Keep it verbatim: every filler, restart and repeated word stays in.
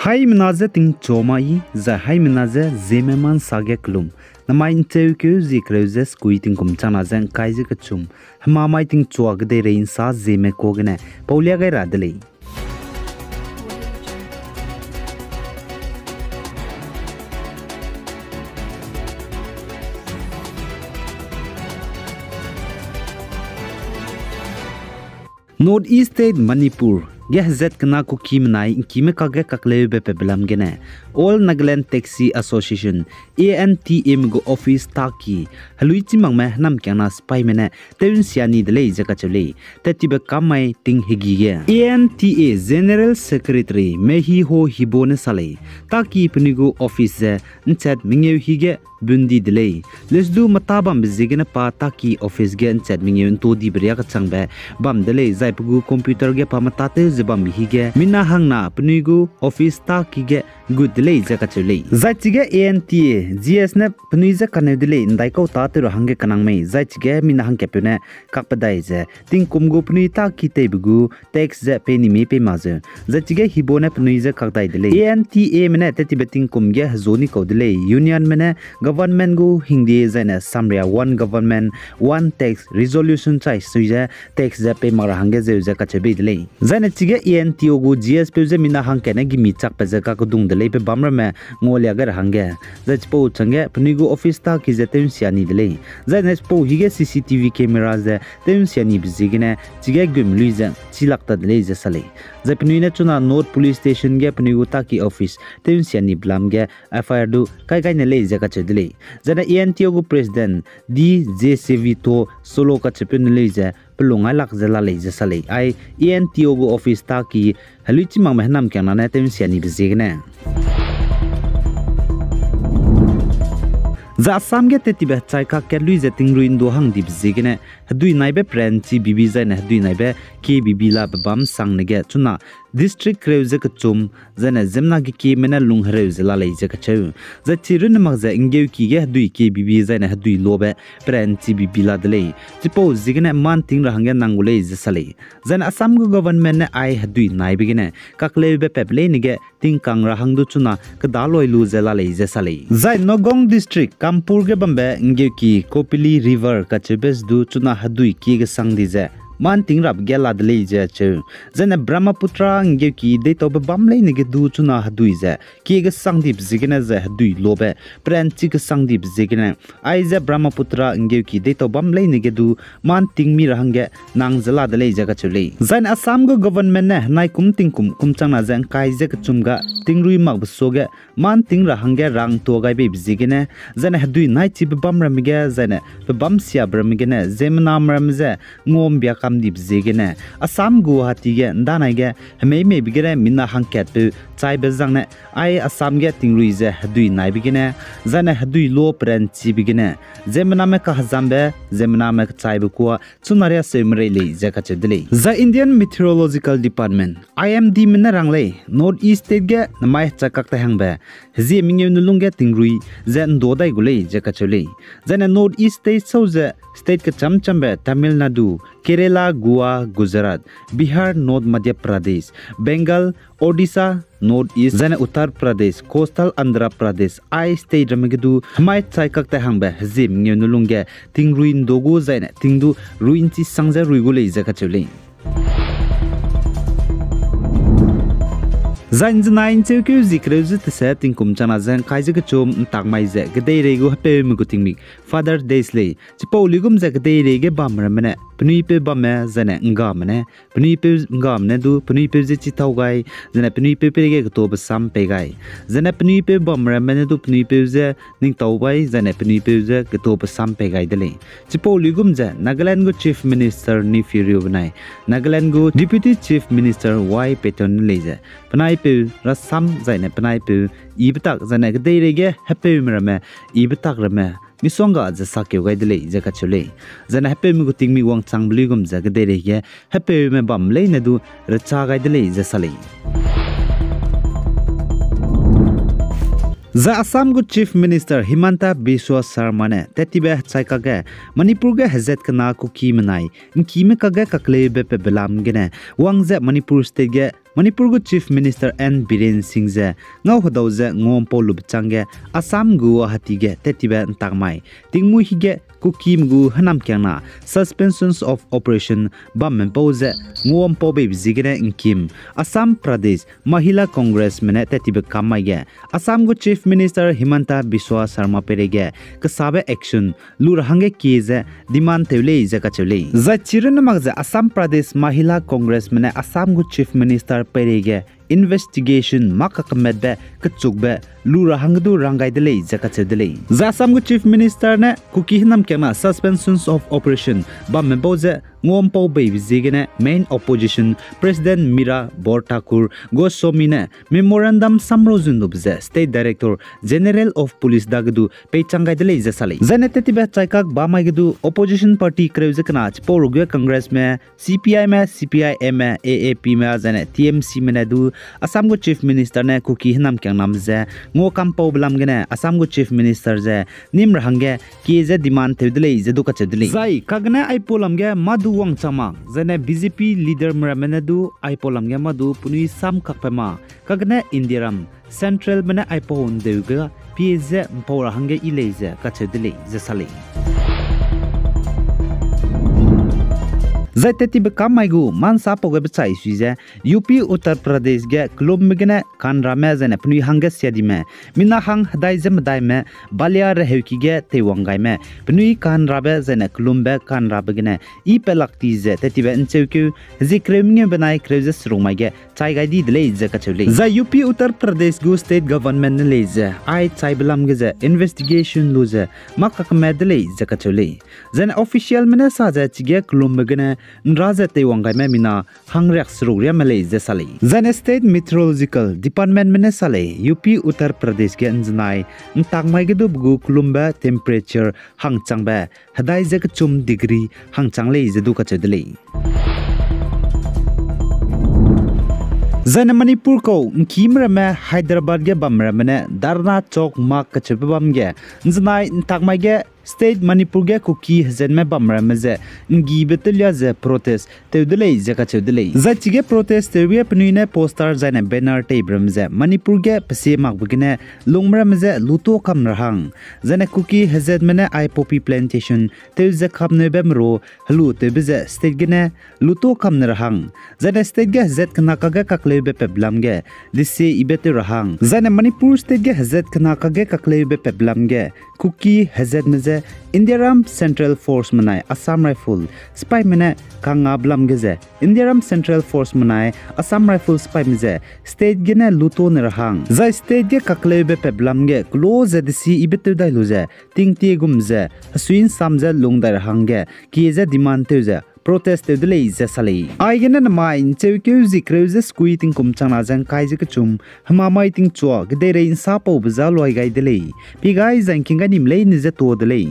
Haimena je tingchua mai, zai haimena je Zeme ma nsa ge kelum. Namai ncheukeu zie kereu ze sekui tingkum changna ze ngkai ze kechum. Hema mai tingchua kedeirei nsa Zeme ka gene paulia gai ra de lei. North East State Manipur ge hezat kena Kuki menai ngkime kakge kakleube pebelam gene All Nagaland Taxi Association, A N T A me gu office taki helui chîmakme hênamkiangna sipaime ne tew nsia ni de lei ze kacheu lei. Tettibe kam mai ting hegî ge A N T A General Secretary Mehiho Hibo ne sa lei, taki penui gu office ze nchat mengeu hige bun di de lei. Lesedu meta bambe ziegene pa taki office ge nchat mengeu nto dibe riâ kachangbe bam de lei, zai pe gu computer ge pa meta tew ze bambe hige mina hangna penui gu office taki ge gut de lei ze kacheu lei. Zai chige A N T A G S ne penui je kaneu de lei, ndaikau tâtew ra hangge kenang mei, zai chige mina hangkatpeu ne kakpedai ze tingkum gu penui taki teibe gu tax ze pei ni mei pei mak zeu. Zai chige Hibo ne penui je kakdai de lei. A N T A me ne tettibe tingkum ge hezu ni kau de lei. Unionme ne government gu hingde zaine samria One Government, One Tax resolution chai sui ze tax ze pei mak ra hangge zeu ze kacheu bei de lei. Zaine chige A N T O gu G S peu ze mina hangkatne gimi chakbe ze kakdung de lei pe bam ramme ngualia gai ra hangge. Zai chipau changge penui gu office taki ze tew nsia ni de lei. Zaine chipau hige C C T V camera ze tew nsia nibe ziegene chige gum lui ze chilak ta de lei ze sa lei. Zai penui ne chuna North Police Station ge penui gu taki office tew nsia nibe lam ge F I R du kai gai ne lei ze kacheu de lei. Zaine A N T O gu President D J Sevito Solo kacheupeu ne lei ze pelung ngailak ze la lei ze sa lei. Ai A N T O gu office taki helui chîmakme hênamkiangna ne tew nsia nibe ziegene Zai Assam ge tettibe hechai kak kat lui ze tingrui ndu hang dibe ziegene hedui naibe peranchi bibi zaine hedui naibe kie bibi la pe bam sangne ge chuna district kereu ze kechum zaine ziemmena ge kieme ne lung hereu ze la lei ze kacheu. Zai chi runne mak ze nggeuki ge hedui kie bibi zaine hedui lobe peranchi bibi la de lei. Chipau ziegene man ting ra hangge nang gu lei ze sa lei. Zaine Assam gu government ne ai hedui naibe gene kakleube pep leine ge tingkang ra hang du chuna kedaloi lu ze la lei ze sa lei. Zai Nagaon District, Kampur ge bambe nggeuki Kopili River kacheube ze du chuna hedui kie gesang di ze man ting rabe ge la de lei ze cheu. Zaine Brahmaputra nggeuki deitaube bam leine ge du chuna hedui ze kie gesang dibe ziegene zai hedui lobe peranchi kesang dibe ziegene aize Brahmaputra nggeuki deitau bam leine ge du man ting mi ra hangge nang ze la de lei ze kacheu lei. Zaine Assam gu government ne henai kum tingkum kum changna ze ngkai ze kechum ga tingrui makbe suage man ting ra hangge rang tua gai beibe ziegene, zaine hedui nai chibe bam ramme ge, zaine pe bam siabe ramme gene, ziemmename ramme ze nguambia kam dibe ziegene, Assam Guwahati ge ndanai ge hemeimeibe gene mina hangkatpeu chaibe zangne, ai Assam ge tingrui ze hedui naibe gene, zaine hedui lo peranchibe gene, ziemmename kahezambe, ziemmename kechaibe kua chuna riaseu merei lei ze kacheu de lei. Zai Indian Meteorological Department, I M D me ne rang lei, North East State ge namai hechai kak tai hangbe hezie mengeu ne lungge tingrui ze ndo dai gu lei ze kacheu lei. Zaine North East State sau ze state kecham chambe Tamil Nadu, Kerala, Goa, Gujarat, Bihar, North Madhya Pradesh, Bengal, Odisha, North East, zaine Uttar Pradesh, Coastal Andhra Pradesh, ai state ramme ge du hemai chai kak tai hangbe hezie mengeu ne lungge tingrui ndo gu zaine ting du rui nchi sang ze rui gu lei ze kacheu lei. Zai nzenai ncheukeu zie kereu ze tese tingkum changna ze ngkai ze kechum ntak mai ze kedeirei gu hepeume gu tingmik Father Days lei. Chipau luigum ze kedeirei ge bam ramme ne penui peu bamme zaine nggame ne penui peu nggame ne du penui peu ze chitau gai, zaine penui peu peireige ketobe sam pei gai. Zaine penui peu bam ramme ne du penui peu ze ningtau gai, zaine penui peu ze ketobe sam pei gai de lei. Chipau luigum ze Nagaland gu Chief Minister Neiphiu Rio benai Nagaland gu Deputy Chief Minister Y Patton ne lei ze penai peu rasam zaine penai peu yibe tak zaine kedeirei ge hepeume ramme yibe tak ramme misongga ze sakeu gai de lei ze kacheu lei. Zaine hepeume gu tingmik wangchangbe luigum ze kedeirei ge hepeume bam leine du recha gai de lei ze sa lei. Zai Assam gu Chief Minister Himanta Biswa Sarma ne tettibe hechai kakge Manipur ge hezat kena Kuki menai ngkime kakge kakleube pebelam gene wang ze Manipur State ge Manipur gu Chief Minister N Biren Singh ze ngau hedau ze nguampau lube chângge Assam gu Guwahati ge tettibe ’ntak mai tingmuî hige Kukime gu hênamkiangna Suspensions of Operation bamme bau ze nguampau beibe ziegene ’ngkim Assam Pradesh Mahila Congressme ne tettibe kam mai ge Assam gu Chief Minister Himanta Biswa Sarma peireige kesabe action lu ra hangge kie ze demand tew lei ze kacheu lei. Zai chirunne mak ze Assam Pradesh Mahila Congressme ne Assam gu Chief Minister peireige investigation mâ kakemetbe kechukbe lu ra hangge du rang gai de lei ze kacheu de lei. Zai Assam gu Chief Minister ne Kuki hênamkiangna Suspensions of Operation bamme bau ze nguampau beibe ziegene main opposition President Mira Borthakur Goswami ne memorandum samrau zun lube ze State Director General of Police dage du peichang gai de lei ze sa lei. Zaine tettibe chaikak ba mai ge du opposition party kereu ze kena chipau ruge Congressme, C P Ime, C P I Mme, A A Pme, zaine T M Cme ne du Assam gu Chief Minister ne Kuki hênamkiangname ze ngua kampaube lam gene Assam gu Chief Minister ze nîm ra hangge kie ze demand tew de lei ze du kacheu de lei. Zai kagene aipau lam ge mâ du wangchang mak, zaine B J P leaderme ramme ne du aipau lam ge mâ du penui sam kakbe ma, kagene Indiaram Centralme ne aipau ’ndeu ge pie ze ’mpau ra hangge yi lei ze kacheu de lei ze sa lei. Zai tettibe kam mai gu mâ ’nsapau gaibe chai sui ze U P Uttar Pradesh ge kelumbe gene ka'nrame zaine penui hangge siadime mina hang hedai ze medaime balia reheuki ge teiwang gaime penui ka'nrabe zaine kelumbe ka'nrabe gene i pelak ti ze tettibe ’ncheukeu hezie kereu mengeu benai kereu ze seruk mai ge chai gai di de lei ze kacheu lei. Zai U P Uttar Pradesh gu state government ne lei ze ai chaibe lam ge ze investigation lu ze mâ kakeme de lei ze kacheu lei. Zaine officialme ne sa ze chige kelumbe gene ’nra ze teiwang gaime mina hangriak seruk riamme lei ze sa lei. Zaine State Meteorological Departmentme ne sa lei, U P Uttar Pradesh ge ’nzenai ’ntak mai ge du pe gu kelumbe temperature hangchangbe hedai ze kechum degree hangchang lei ze du kacheu de lei. Zaine Manipur kau ’ngkîme ramme Hyderabad ge bamme ramme ne Dharna Chowk March kacheube bam ge ’nzenai ’ntak mai ge state Manipur ge Kuki hezatme bamme ramme ze ’nggibe tewlia ze protest tew de lei ze kacheu de lei. Zai chige protest tewbe ge penui ne poster zaine banner teibe ramme ze Manipur ge pesie makbe gene lungme ramme je luto kam ra hang, zaine Kuki hezatme ne ai poppy plantation tew ze kapneube meru helu tewbe ze state gene luto kam ne ra hang, zaine state ge hezat kena kage kakleube pep lam ge desie ibe tew ra hang, zaine Manipur state ge hezat kena kage kakleube pep lam ge Kuki hezatme je Indiaram Central Force menai Assam Rifle sipaime ne kangabe lam ge ze Indiaram Central Force menai Assam Rifle sipaime ze state gene luto ne ra hang, zai state ge kakleube pep lam ge kelo ze desie ibe tew dai lu ze tingtie gum ze hesui ’nsam ze lung dai ra hangge kie ze demand tew ze protest tew de lei ze sa lei. Aigene nemai ’ncheukeu zie kereu ze sekui tingkum changna ze ’ngkai ze kechum hemamai tingchua kedeirei ’nsapaube za luai gai de lei. Pie gai zai ’ngking gai nim leine je tuâ de lei.